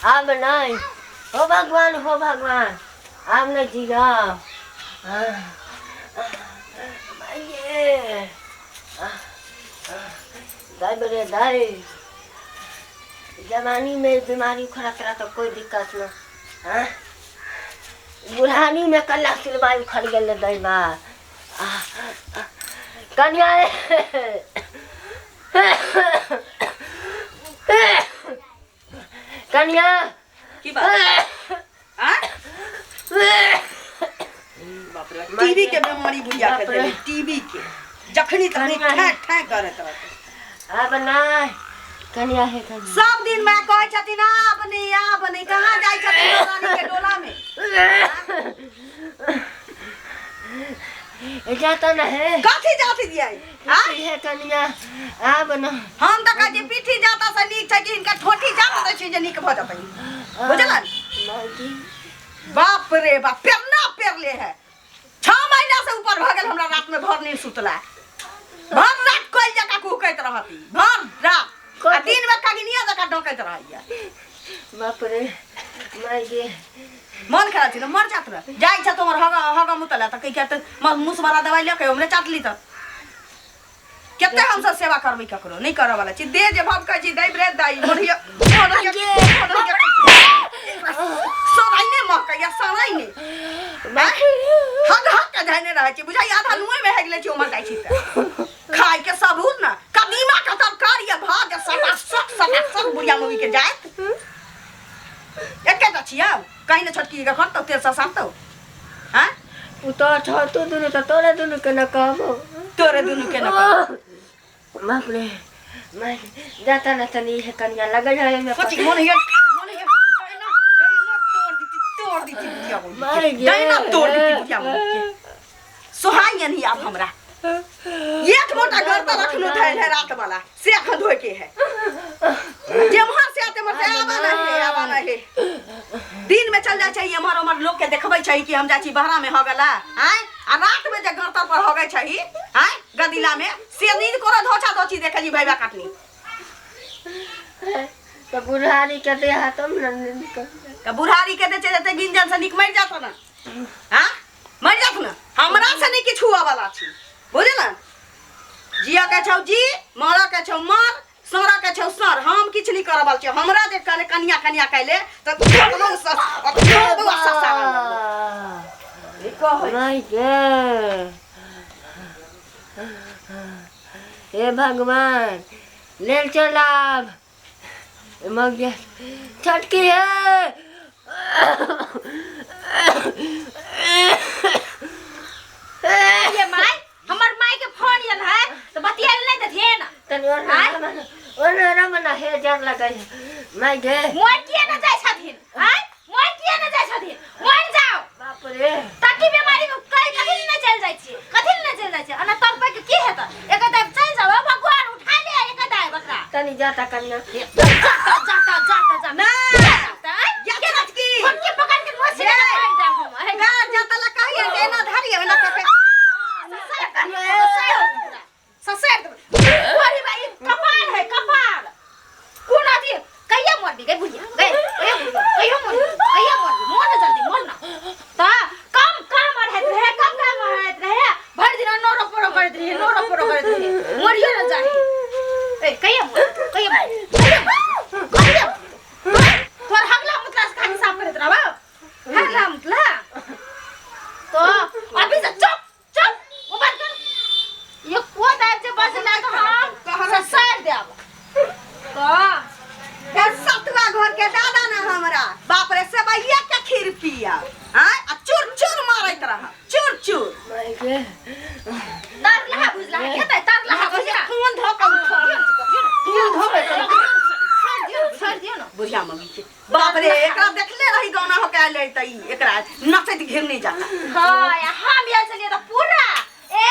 आब नहि हो भगवान हो भगवान आब नहि जियब माइये दाइ रे दाइ जवानी में बीमारी उखड़त रहा तो कोई दिक्कत न हाँ बुढ़ानी में कल्ला सिलवाई उखड़ गेल दै बा कन्या कन्या की बात आँ? बाप रे टीबी के बीमारी बुढ़िया के बाप रे। देले टीबी के जखनी तखनी कन्या। ठैं ठैं करैत रहतै आब नहि कन्या हे कन्या सब दिन मैं कहै छथिन आब नहीं आब नहीं कहाँ जाइ छथिन रानी के डोला में जाता न है कथी जाति दियै आँ? है कन्या आब न हम तऽ कहै छी पीठी जाता से नीक छै कि हिनका ठोठी जात दै छी जे नीक भऽ जेतै बुझलन माई बाप रे बाप पेरना पेरले है 6 महीना से ऊपर भऽ गेल हमरा रात में भर नींद सुतला भर रात कोई जका कुहकैत रहती भर रात आ दिन में कगिनिया जका डोकैत रहैया बाप रे माई गे मन खराब छै मर जात रह जाइ छ तोमर हगा हगा मुतला त कहि के मुस वाला दवाई लके हमरे चाटली त कते हम सब सेवा करबै ककरो नहीं करऽ वाला छी दे जे भव कहै छी दै ब्रेद दाई मोढ़िया मोढ़िया सराइ ने महकैया सराइ ने हग हग के धैने रहै छी बुझाइ आधा नुए में हेगले छी उमर जाइ छी तऽ खाय के सबूर न कदीमा के तरकारी आ भात आ सटा सट सटा सट बुढ़िया मम्मी के जायत एकेटा छियौ कहीं ने छोटकी के खरतौ तेल ससारतौ हाँ पुतोह छौ तू दुनू तऽ तोरे दुनू के न कहबो तोरे दुनू के न कहबो बाप रे मैं जाता न तनी है कनिया लगल है में कथी मन हिया मन हिया डैना डैना तोड़ दीती तोड़ दीती बुढ़िया मार के डैना तोड़ दीती बुढ़िया के सोहाई नहीं आब हमरा एक मोटा घर तो रखनो धैल है रात वाला से अखन धोए के है जेम्हर से आते मर से आबा ना है आबा ना है दिन में चल जाय छै एम्हर ओम्हर लोग के देखबै छै कि हम जाइ छी बहरा में हो गेला आय आ रात में जे घर पर हो गए छै आय गदिला में से नींद कोरा धोछा धोची देखे जी भैया काटनी तो बुढ़ारी के दे हाथम न नींद कर त बुढ़ारी के दे छै ते गिंजन से नीक मरि जात ना हाँ मरि जात ना हमरा से नहीं किछु हुआ वाला छी बुझल ना जिया के छौ जी मरऽ के छौ मर सड़ऽ के छौ सड़ हम किछु नहीं करऽ वाला छी हमरा जे कहले कनिया कनिया कहले तऽ ककरो ककरो ससारऽ लगलौ। कहै माय गे हे भगवान लेल चल आब मर गया छटकी है ये माय हमर माय के फोन आयल है तो बतियाल नहीं देथिन तनी और ना और ना मना हे जान लगे माय गे मोर किया न जाय छथिन आय मोर किया न जाय छथिन मोर जाओ बाप रे ताकि बीमारी में कहीं कथी न चल जाय छी कथी न चल जाय छी अना तब पे के की हेतै एक दाब चल जाओ भगवान उठा ले एक दाब बकरा तनी जाता कन्या जाता जाता जाता जा ना जाता या छोटकी छोटकी पकड़ के नोच के मार देब हम हे ना जाता ला कहिए एना धरिए एना कके ससैर अरे भाई कपार है कपार कोन अथी कहिया मरबी गई बुढ़िया गई कहिया मरबी कहिया मरबी कहिया मरबी मर ना जल्दी मर ना ता कम काम रहत रहे कम काम रहत रहे भर दिन नोरो पोरो करत रहे नोरो पोरो करत रहे मरियो ना जाए ए कहिया मर कहिया मर कहिया मर कहिया मर तोर हगला मुतला से खाली साफ करत रहबा हगला मुतला तो अभी से चुप चुप वो बात कर ये को दाब जे बस ना तो हम ससैर देब तो ए सतवा घर के दादा ना हमरा बाप रे सेवैया के खीर पिया आय आ चूर चूर मारैत रह चूर चूर माय गे तर लहा भुजला खेतै तर लहा भुजला कोन धोका उठल दियो दियो छोड़ दियो ना बुढ़िया मम्मी के बाप रे एकरा देखले रही गौना होके आयल रही त ई एकरा नचैत घिरनी जाता हाँ हम आयल छलियै तऽ पूरा ए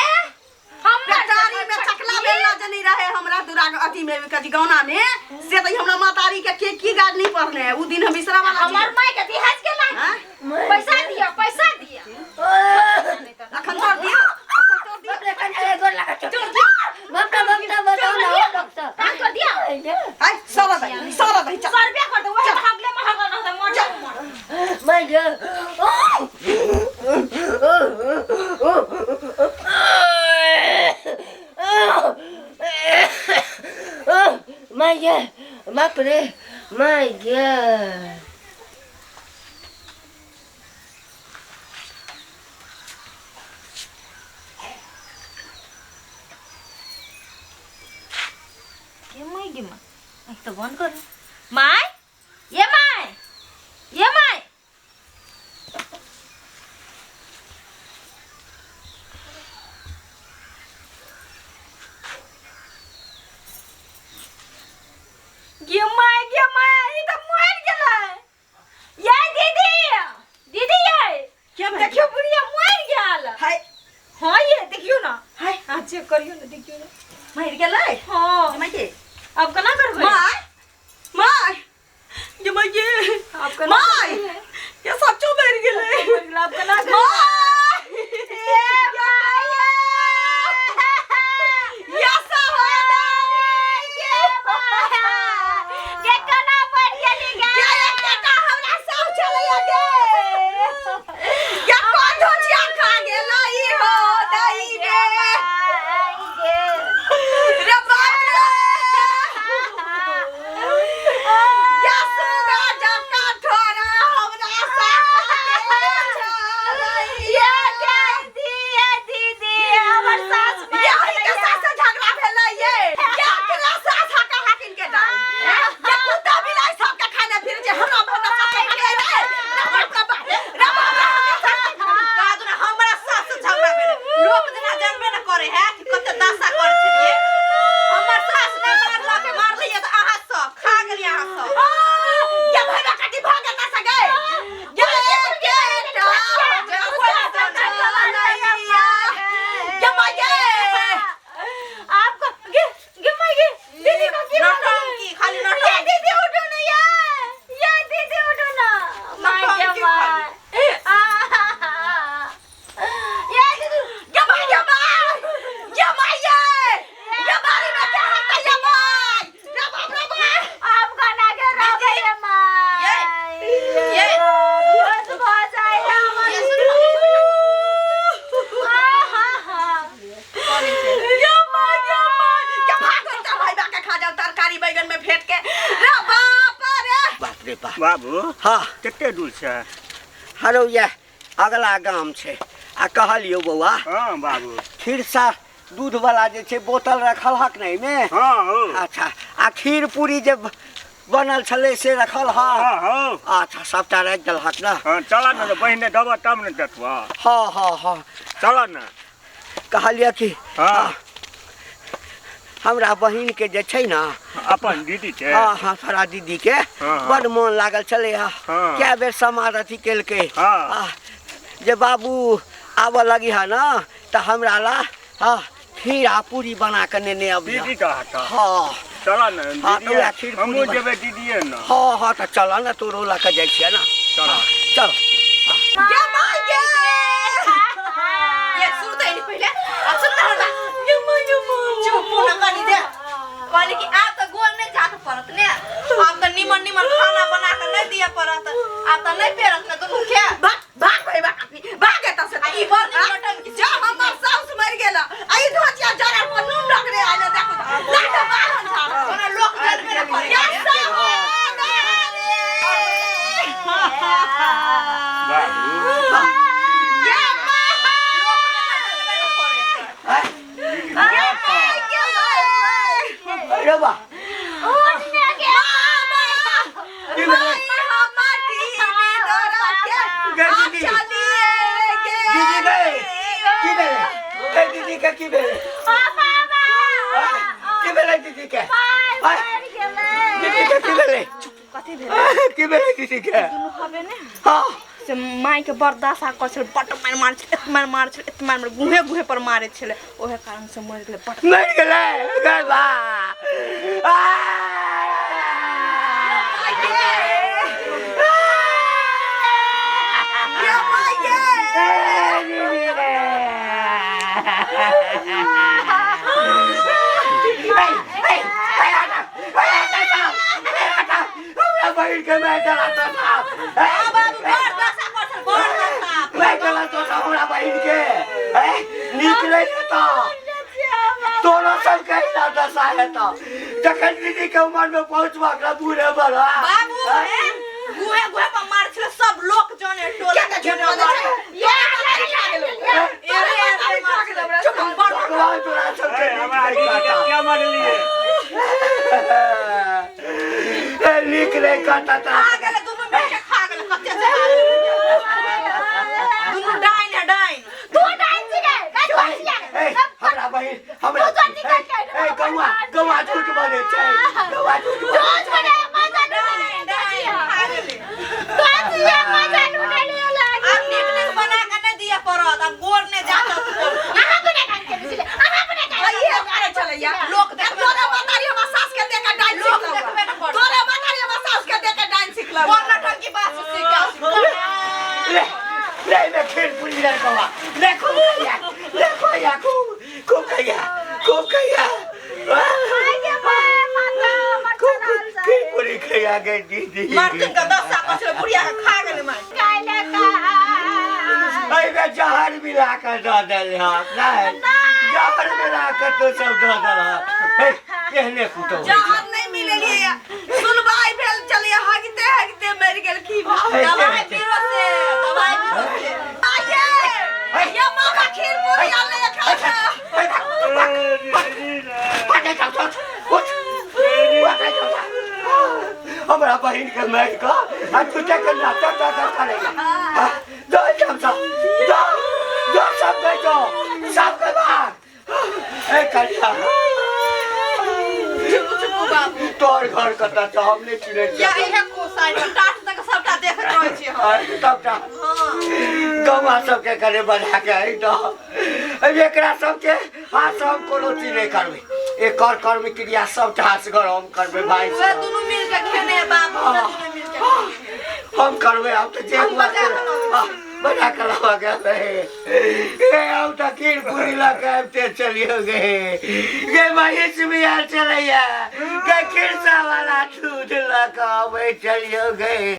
हमर पेटारी में चकला बेलना जनी रहे हमरा दुरा अथी में कथी गौना में से त हमरा मातारी के के की गाड़ नहीं पड़ने है उ दिन हम बिसरा वाला हमर माय के दिहाज के हाँ? लागी पैसा दिया पैसा दिया अखन तोड़ दियो अखन तोड़ दियो बाप रे कन्या गोर लगा बाप रे बाप रे बताओ ना डॉक्टर काम कर दिया आय सर दही सर दही चल सर्वे कर दो वही हगले में हगल गे माय गे बाप रे माय गे। के my गे माय आँखि तऽ बंद कर। My ये my ये my गे my गे my ई तऽ मरि गेलै। ये दीदी दीदी ये के भेल? देखियौ बुढ़िया मरि गेल। हाय हाँ ये देखियौ ना। हाय अहाँ चेक करियौ ना देखियौ ना। मरि गेलै? हाँ माय के अब केना करबै? My my गे my गे आब केना my करबै? ये सच्चो मरि गेलै। मरि गेलै, आब केना करबै? My A my या सहोदरी गे my गे केना मरि गेली गे? गे एकटा हमरा साउ छलैया गे। या कोन धोचिया खा गेलै ई हो दाई गे। गे गे रे बाप रे या सुगा जका ठोरा हमरा सास के छलैया। ये दीदी ये दीदी हमर सास मरि या ही के गेलै। सास से झगड़ा भेलै ये। या केना सास हका हाकिन के डाल। या कुत्ता बिलाई सबके खाने फिर जे हमरा हमरा सास के खाने रे। रे बाप रे बाप रे बाप रे हमरा सास के खाने। कादुन हमरा सास से झगड़ा भेलै। लोक जेना जानबे न करे है कि कते दशा करे छलियै। हमर सास नहि मारलक, मारलियै तऽ अहाँ सब खा गेलियै अहाँ सब। या भैया काटी भाग ना सके। या केटा हमरा सास छलैया। या माये आपको गे गे my गे दीदी को की भऽ गेलै? नौटंकी खाली ये नौटंकी। दीदी उठो ना ये ये दीदी उठो ना my गे नौटंकी my ये दीदी या माय या my या माये या बारी में के हाथ या my रे बाप रे बाप। आपका ना के रह ये my ये बेहोश भऽ जाइ हमर। ये सुन ना। हा हा या my या my या भाग ता भाई बा के खा जाओ तरकारी बैगन में फेंट के रे बाप रे। बाप रे बाप। बाबू हाँ कते दूर छै? हरो ये अगला गाम छै। आ कहलियौ बौआ हाँ बाबू। खीरसा दूध वाला जे छै बोतल रखल हक नहीं में? हाँ हो। अच्छा आ खीर पूरी जे बनल छलै से रखल हक? हाँ हो। अच्छा सबटा राखि देलहक ना? हाँ चल न पहिने देबऽ तब ने देखबऽ। हाँ हाँ हाँ चल न। कहलियै कि हाँ हमरा बहिन के जे छै ना अपन दीदी के। हाँ हाँ तोरा दीदी के हाँ। बड मोन लागल छलै। हाँ हाँ। कए बेर समाज अथी केलकै। हाँ। जे बाबू आबऽ लगी है ना तऽ हमरा ला हाँ खीर आ पूरी बना के नेने अबिहऽ। दीदी कहत। हाँ चल न हाँ, तऽ वएह दीदी खीर हमहूँ पूरी जेबै दीदीए न। हाँ हाँ तऽ चल ने तोरो लऽ कऽ जाइ छियै ना। चल। चल। या my गे ये सुन तऽ एनी पहिले। आब सुन न हमरा। चुप न कनी दे। कहली कि आब तऽ गोल नहि जाके पड़त ने। आब तऽ निमन निमन खाना बना के नहि दिअ पड़त। आब तऽ नहि पेरत ने दुनू के। भाग भाग भाई भाग भाग एतऽ से। आ ई बड़ नीक नौटंकी जा हमर साउस मरि गेल आ ई धोचिया जरल पर नून रगड़े आयल देखू लाठ बाहर झाड़। ओना लोक जानबे न करे। या सहोदरी बाबू या लोक जेना जानबे न करे। दीदी my गे अरे वाह उठ ना गे की भेलै? हमर टीवी दरा के गे दीदी। चलिए गे। दीदी गे की भेलै? गे दीदी के की भेलै? ओ बाबा की भेलै दीदी के? My मरि गेलै। दीदी के की भेलै? कथी भेलै? की भेलै दीदी के? दुनू हबे ने हाँ से माय के बड़ दशा करै छलै, बड्ड मारि मारै छलै, एत मारि मारै छलै, एत मारि मारि गुहे गुहे पर मारै छलै, ओहे कारण से मरि गेलै बड्ड। मरि गेलै गे बा। या my गे हमरा बहिन के मारि देला तो साहब। बाबू बड़ दशा हमरा बहिन के हैं नीक नहीं हेतौ तोरो सबके हिला दशा हेतौ जखन दीदी के उम्र में पहुँचबा अकरा बूढ़े बड़ा बाबू हे गुहे गुहे पर मार छले सब लोक जाने टोला के झूठ बजै छै? ये खा गेलौ। ए खा गेलौ हमरा। चुप, हम बड़ भगवान तोरा सबके ए, नीक हमरा नहीं दीदी के करता क्या मारलिए ए, नीक नहीं करता खा तोरा गेले दुनू मिल के खा गेले कते खा गेले दुनू डाइन है डाइन तू डाइन छी गे गै तू छी ए, हमरा बहिन हमरा तू जल्दी कर के ए, गौआ गौआ झूठ बजै छै गौआ झूठ बजै तू छै बने मजा डाइन डाइन खा गेले तू छी मजा लुटलियो लागी आब नीक नीक बना के नहि दिअ पड़त आब गोर नहि जातत अहाँ बने कान के छिले अहाँ बने कान इहे करै छलैया लोक देखबे तोरे मतारी हमर सास के देख के डाइन लोक सिखलौ देखबे न करत। तोरे मतारी हमर सास के देख के डाइन सिखलौ कोन नटंकी बात से सीख के ले ले ले खीर पूरी ले गौआ ले खूब खैया ले खैया खूब खूब खैया खूब खैया खूब खीर पूरी खैया गई दीदी मर्दन के दशा कछले बुढ़िया के खा गेले माय काइले का एहिमे जहर मिला कऽ दऽ देलहक नहि जहर मिला कऽ तो सब दऽ देलहक हे, केहने पुतहु होइ छै। जहर नहीं मिलेलिए सुनवाई भेल चलिए हगिते हगिते मर गेल की दवाई बीरो से दवाई बीरो से आये ये मामा खीर पूरी आले खा खा हे, भाग, ए, दीदी रे। भाग, जाउ, जाउ, उठ, उठ, जाउ, जाउ। हमरा बहिन के मारि कऽ आ झूठे के नाटक नाटक करैया जो एहिठाम सँ जो जो सबके जो सबके भाग ए कनिया चुप चुप बाबू तोहर घर कतऽ छौ हम नहि चिन्है या छियौ इहे को साइड में टाट तक सबटा देखैत रहै छी हम अरे सबटा हां गौआ सबके करे बना के है तऽ एकरा सबके हाथ हम कोनो चीज नहि करबै एकर कर्म क्रिया सबटा असगर हम करबै भाई वे दुनू मिल के खेने है बाबू वे दुनू मिल के खेने है। हम करबै आब तऽ जे हम हुआ बजा से- कऽ लाबै आ, बजा कऽ लाबऽ के हे हम तऽ खीर पूरी लऽ के आबिते चलियौ गे गे महीष भी आयल छलैया गे खीरसा वाला दूध लऽ कऽ अबै चलियौ गे।